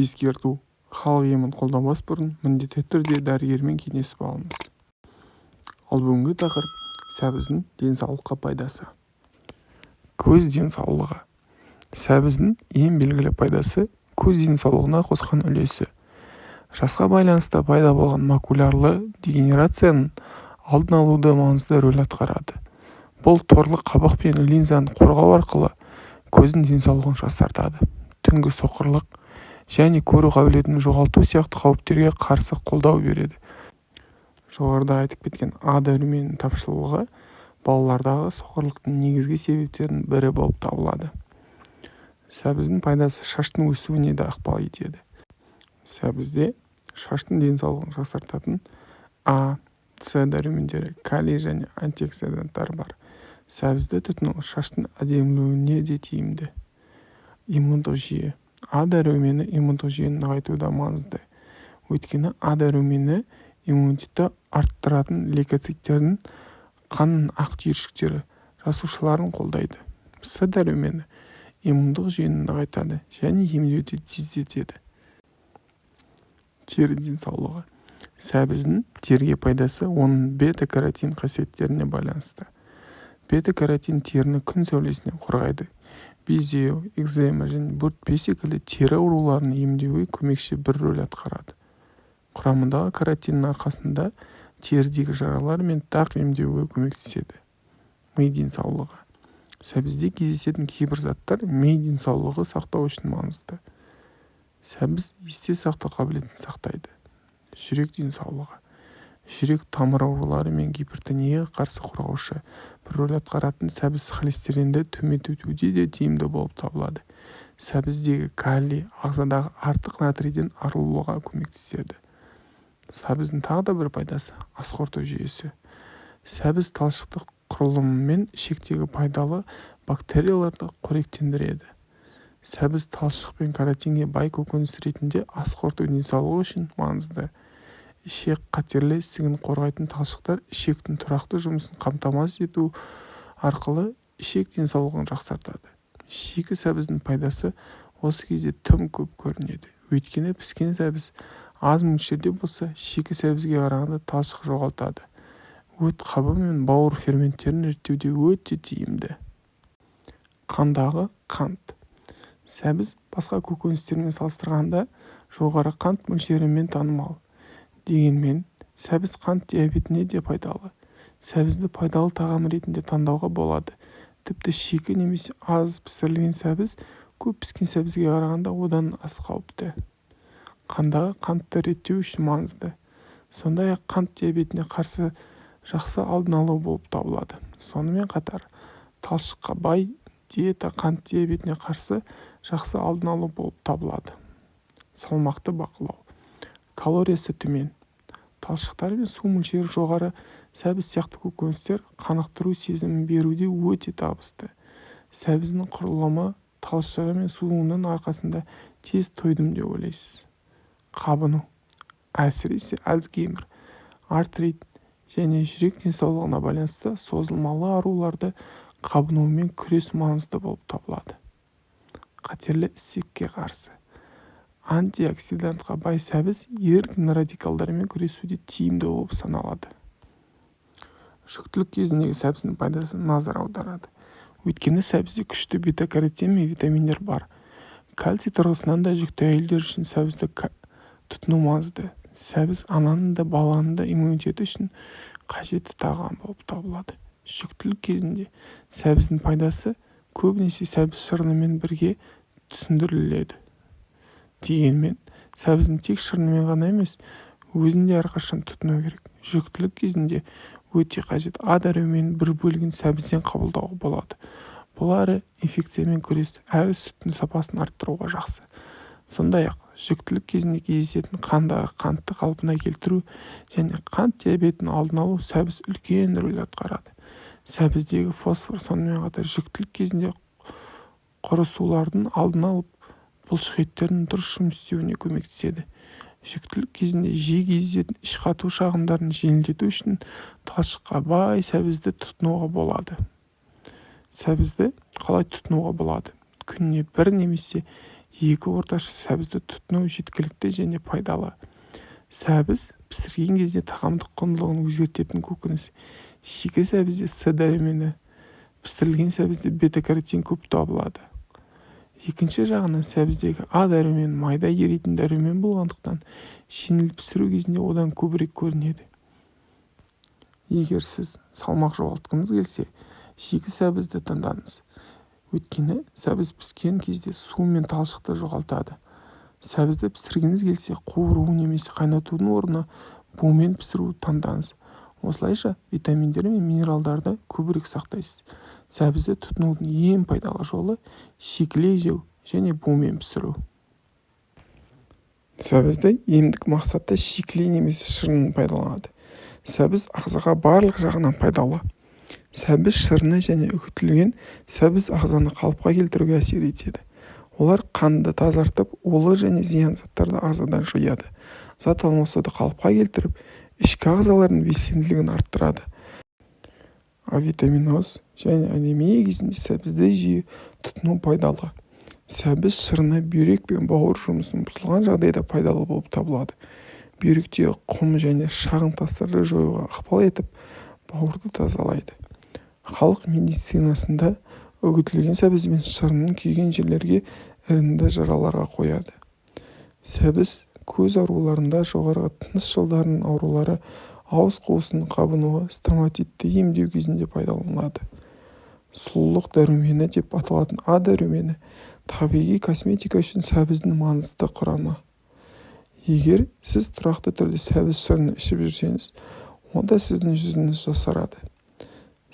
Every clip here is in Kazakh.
Ескерту: халық емін қолданбас бұрын міндетті түрде дәрігермен кеңесіп алыңыз. Ал бүгінгі тақырып: сәбіздің денсаулыққа пайдасы. Көз денсаулығы. Сәбіздің ең белгілі пайдасы – көз денсаулығына қосқан үлесі. Жасқа байланысты пайда болған макулярлы дегенерацияның алдын алуда маңызды рөл атқарады. Бұл торлы қабық пен линзаны қорғау арқылы көздің денсаулығын жақсартады, түнгі соқырлық және көру қабілетін жоғалту сияқты қауіптерге қарсы қолдау береді. Жоғарыда айтып кеткен А дәруменінің тапшылығы балалардағы соқырлықтың негізгі себептерінің бірі болып табылады. Сәбіздің пайдасы шаштың өсуіне де ықпал етеді. Сәбізде шаштың денсаулығын жақсартатын А, С дәрумендері, калий және антиоксиданттар бар. Сәбізді тұтыну шаштың әдеміленуіне де тиімді. Иммундық жүйе. А дәрумені иммундық жүйені нығайтуда маңызды, өйткені А дәрумені иммунитетті арттыратын лейкоциттердің, қанның ақ түйіршіктері жасушаларын қолдайды. С дәрумені иммундық жүйені нығайтады және емдеуді тездетеді. Тері денсаулығы. Сәбіздің теріге пайдасы оның бета-каротин қасиеттеріне байланысты. Бета-каротин теріні күн сәулесінен қорғайды, безеу, экзема және бөртпе секілді тері ауруларын емдеуге көмекші бір рөл атқарады. Құрамындағы каротиннің арқасында терідегі жаралар мен дақ емдеуге көмектеседі. Ми денсаулығы. Сәбізде кездесетін кейбір заттар ми денсаулығы сақтау үшін маңызды. Сәбіз есте сақтау қабілетін сақтайды. Жүрек денсаулығы. Жүрек тамыр аурулары мен гипертонияға қарсы қорғаушы бір рөл атқаратын сәбіз холестеринді төмендетуде де тиімді болып табылады. Сәбіздегі калий ағзадағы артық натрийден арылуға көмектеседі. Сәбіздің тағы да бір пайдасы – ас қорыту жүйесі. Сәбіз талшықтық құрылымымен ішектегі пайдалы бактерияларды қоректендіреді. Сәбіз талшық пен каротинге бай көкөніс ретінде ас қорыту денсаулығы үшін маңызды. Ішек қатерлі ісігін қорғайтын талшықтар ішектің тұрақты жұмысын қамтамасыз ету арқылы ішек денсаулығын жақсартады. Шикі сәбіздің пайдасы осы кезде тым көп көрінеді, өйткені піскен сәбіз аз мөлшерде болса, шикі сәбізге қарағанда талшық жоғалтады. Өт қабы мен бауыр ферменттерін реттеуде өте тиімді. Қандағы қант. Сәбіз басқа көкөністермен салыстырғанда жоғары қант мөлшерімен танымал. Дегенмен сәбіз қант диабетіне де пайдалы. Сәбізді пайдалы тағам ретінде таңдауға болады. Тіпті шикі немесе аз пісірілген сәбіз көп піскен сәбізге қарағанда одан аз қауіпті. Қандағы қантты реттеу үшін маңызды, сондай-ақ қант диабетіне қарсы жақсы алдын алу болып табылады. Сонымен қатар талшыққа бай диета қант диабетіне қарсы жақсы алдын алу болып табылады. Салмақты бақылау. Калориясы төмен, талшықтары мен су мөлшері жоғары сәбіз сияқты көкөністер қанықтыру сезімін беруде өте табысты. Сәбіздің құрылымы, талшығы мен суының арқасында тез тойдым деп ойлайсыз. Қабыну. Әсіресе Альцгеймер, артрит және жүрек денсаулығына байланысты созылмалы ауруларды қабынуымен күрес маңызды болып табылады. Қатерлі ісікке қарсы. Антиоксидантқа бай сәбіз еркін радикалдармен күресуде тиімді болып саналады. Жүктілік кезіндегі сәбіздің пайдасы назар аударады, өйткені сәбізде күшті бета-каротин мен витаминдер бар. Кальций тұрғысынан да жүкті әйелдер үшін сәбізді тұтыну маңызды. Сәбіз ананың да, баланың да иммунитеті үшін қажетті тағам болып табылады. Жүктілік кезінде сәбіздің пайдасы көбінесе сәбіз шырынымен бірге түсіндіріледі. Дегенмен сәбіздің тек шырынымен ғана емес, өзін де әрқашан тұтыну керек. Жүктілік кезінде өте қажет А дәруменінің бір бөлігін сәбізден қабылдауға болады. Бұл әрі инфекциямен күрес, әрі сүттің сапасын арттыруға жақсы. Сондай-ақ жүктілік кезінде кездесетін қандағы қантты қалпына келтіру және қант диабетінің алдын алу сәбіз үлкен рөл атқарады. Сәбіздегі фосфор сонымен қатар жүктілік кезінде құрысулардың алдын алып, бұлшықеттердің дұрыс жұмыс істеуіне көмектеседі. Жүктілік кезінде жиі кездесетін іш қату шағымдарын жеңілдету үшін талшыққа бай сәбізді тұтынуға болады. Сәбізді қалай тұтынуға болады? Күніне бір немесе Екі орташа сәбізді тұтыну жеткілікті және пайдалы. Сәбіз пісірген кезде тағамдық құндылығын өзгертетін көкөніс. Шикі сәбізде С дәрумені, пісірілген сәбізде бета-каротин көп табылады. Екінші жағынан, сәбіздегі А дәрумені майда еритін дәрумен болғандықтан, жеңіл пісіру кезінде одан көбірек көрінеді. Егер сіз салмақ жоғалтқыңыз келсе, шикі сәбізді таңдаңыз. Өйткені сәбіз піскен кезде су мен талшықты жоғалтады. Сәбізді пісіргіңіз келсе, қуыру немесе қайнатудың орнына бумен пісіру таңдаңыз. Осылайша витаминдер мен минералдарды көбірек сақтайсыз. Сәбізді тұтынудың ең пайдалы жолы – шикілей жеу және бумен пісіру. Сәбізді емдік мақсатта шикілей немесе шырынын пайдаланады. Сәбіз ағзаға барлық жағынан пайдалы. Сәбіз шырыны және үгітілген сәбіз ағзаны қалыпқа келтіруге әсер етеді. Олар қанды тазартып, улы және зиян заттарды ағзадан жояды, зат алмасуды қалыпқа келтіріп, ішкі ағзалардың белсенділігін арттырады. Авитаминоз және анемия кезінде сәбізді жиі тұтыну пайдалы. Сәбіз шырыны бүйрек пен бауыр жұмысының бұзылған жағдайда пайдалы болып табылады. Бүйректегі құм және шағын тастарды жоюға ықпал етіп, бауырды тазалайды. Халық медицинасында үгітілген сәбіз бен шырынын күйген жерлерге, іріңді жараларға қояды. Сәбіз көз ауруларында, жоғарғы тыныс жолдарының аурулары, ауыз қуысының қабынуы, стоматитті емдеу кезінде пайдаланылады. Сұлулық дәрумені деп аталатын А дәрумені табиғи косметика үшін сәбіздің маңызды құрамы. Егер сіз тұрақты түрде сәбіз шырынын ішіп жүрсеңіз, онда сіздің жүзіңіз жасарады.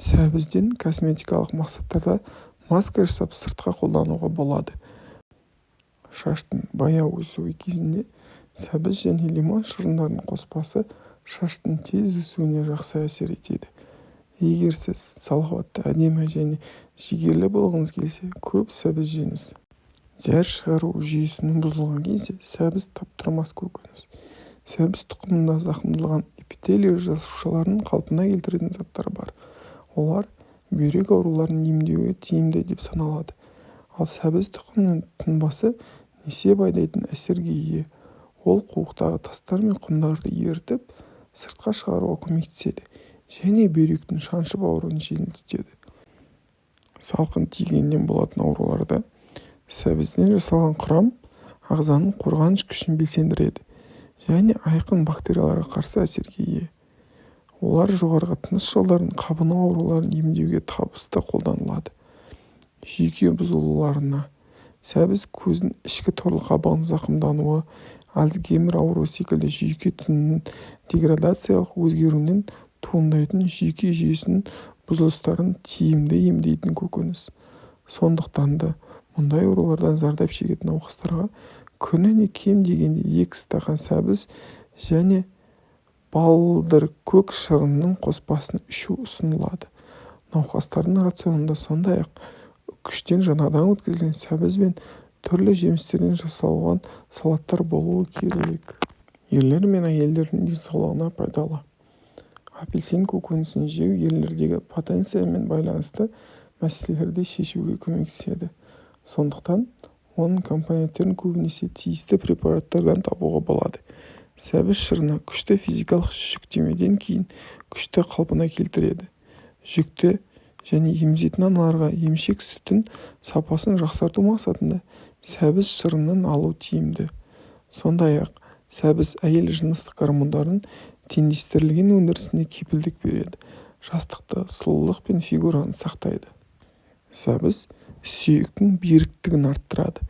Сәбізден косметикалық мақсаттарда маска жасап, сыртқа қолдануға болады. Шаштың баяу өсуі кезінде сәбіз және лимон шырындарының қоспасы шаштың тез өсуіне жақсы әсер етеді. Егер сіз салауатты, әдемі және жігерлі болғыңыз келсе, көп сәбіз жеңіз. Зәр шығару жүйесінің бұзылған кезде сәбіз таптырмас көкөніс. Сәбіз тұқымында зақымдалған эпителий жасушаларын қалпына келтіретін заттар бар. Олар бүйрек ауруларын емдеуге тиімді деп саналады. Ал сәбіз тұқымының тұнбасы несеп айдайтын әсерге ие. Ол қуықтағы тастар мен құмдарды ерітіп, сыртқа шығаруға көмектеседі және бүйректің шаншып ауруын жеңілдетеді. Салқын тигеннен болатын ауруларда сәбізден жасалған құрам ағзаның қорғаныш күшін белсендіреді және айқын бактерияларға қарсы әсерге ие. Олар жоғарғы тыныс жолдарының қабыну ауруларын емдеуге табысты қолданылады. Жүйке бұзылуларына сәбіз көздің ішкі торлы қабығының зақымдануы, Альцгеймер ауруы секілді жүйке тінінің деградациялық өзгеруінен туындайтын жүйке жүйесінің бұзылыстарын тиімді емдейтін көкөніс. Сондықтан да мұндай аурулардан зардап шегетін науқастарға күніне кем дегенде 2 стақан сәбіз және балдыркөк шырынының қоспасын ішу ұсынылады. Науқастардың рационында сондай-ақ үккіштен жаңадан өткізілген сәбіз бен түрлі жемістерден жасалған салаттар болуы керек. Ерлер мен әйелдердің денсаулығына пайдалы. Апельсин көкөнісін жеу ерлердегі потенциямен байланысты мәселелерді шешуге көмектеседі. Сондықтан оның компоненттерін көбінесе тиісті препараттардан табуға болады. Сәбіз шырыны күшті физикалық жүктемеден кейін күшті қалпына келтіреді. Жүкті және емізетін аналарға емшек сүтін сапасын жақсарту мақсатында сәбіз шырынын алу тиімді. Сондай-ақ сәбіз әйел жыныстық гормондарының теңдестірілген өндірісіне кепілдік береді, жастықты, сұлулық пен фигураны сақтайды. Сәбіз сүйектің беріктігін арттырады.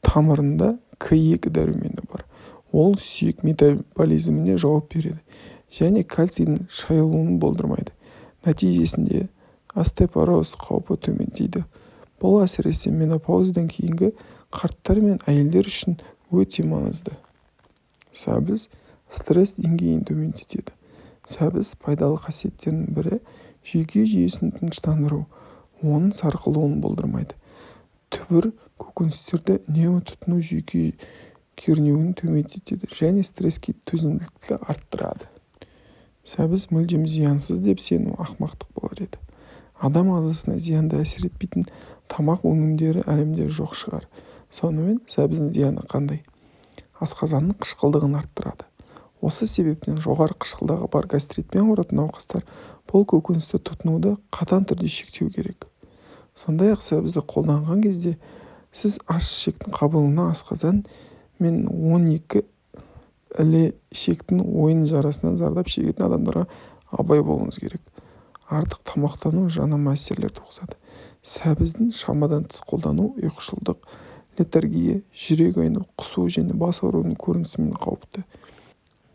Тамырында К2 дәрумені бар. Ол сүйек метаболизміне жауап береді және кальцийдің шайылуын болдырмайды. Нәтижесінде остеопороз қаупі төмендейді. Бұл әсіресе менопаузадан кейінгі қарттар мен әйелдер үшін өте маңызды. Сәбіз стресс деңгейін төмендетеді. Сәбіз пайдалы қасиеттерінің бірі – жүйке жүйесін тыныштандыру, оның сарқылуын болдырмайды. Түбір көкөністерді үнемі тұтыну жүйке кернеуін төмендетеді және стресске төзімділікті арттырады. Сәбіз мүлдем зиянсыз деп сену ақымақтық болар еді. Адам ағзасына зиянды әсер етпейтін тамақ өнімдері әлемде жоқ шығар. Сонымен, сәбіздің зияны қандай? Асқазанның қышқылдығын арттырады. Осы себептен жоғары қышқылдағы бар гастритпен ауыратын науқастар бұл көкөністі тұтынуды қатаң түрде шектеу керек. Сондай-ақ сәбізді қолданған кезде сіз аш ішектің қабынуына, асқазан мен 12 іле-ішектің ойын жарасынан зардап шегетін адамдарға абай болуыңыз керек. Артық тамақтану жанама әсерлер туғызады. Сәбіздің шамадан тыс қолдану ұйқышылдық, летаргия, жүрек айну, құсу және бас ауруының көрінісімен қауіпті.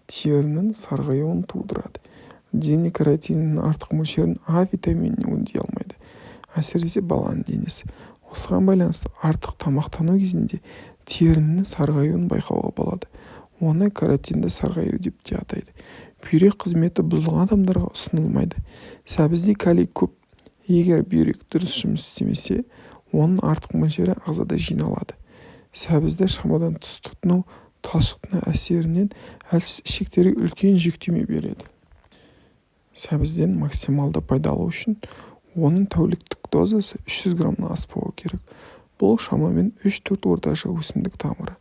Терінің сарғаюын тудырады. Дене каротинінің артық мөлшерін А витаминіне өңдей алмайды. Әсіресе баланың денесі. Осыған байланысты артық тамақтану кезінде терінің сарғаюын байқауға болады. Оны каротинді сарғаю деп те атайды. Бүйрек қызметі бұзылған адамдарға ұсынылмайды. Сәбізде калий көп. Егер бүйрек дұрыс жұмыс істемесе, оның артық мөлшері ағзада жиналады. Сәбізді шамадан тыс тұтыну талшықтың әсерінен әлсіз ішектерге үлкен жүктеме береді. Сәбізден максималды пайда алу үшін оның тәуліктік дозасы 300 граммнан аспауы керек. Бұл шамамен 3-4 орташа өсімдік тамыры.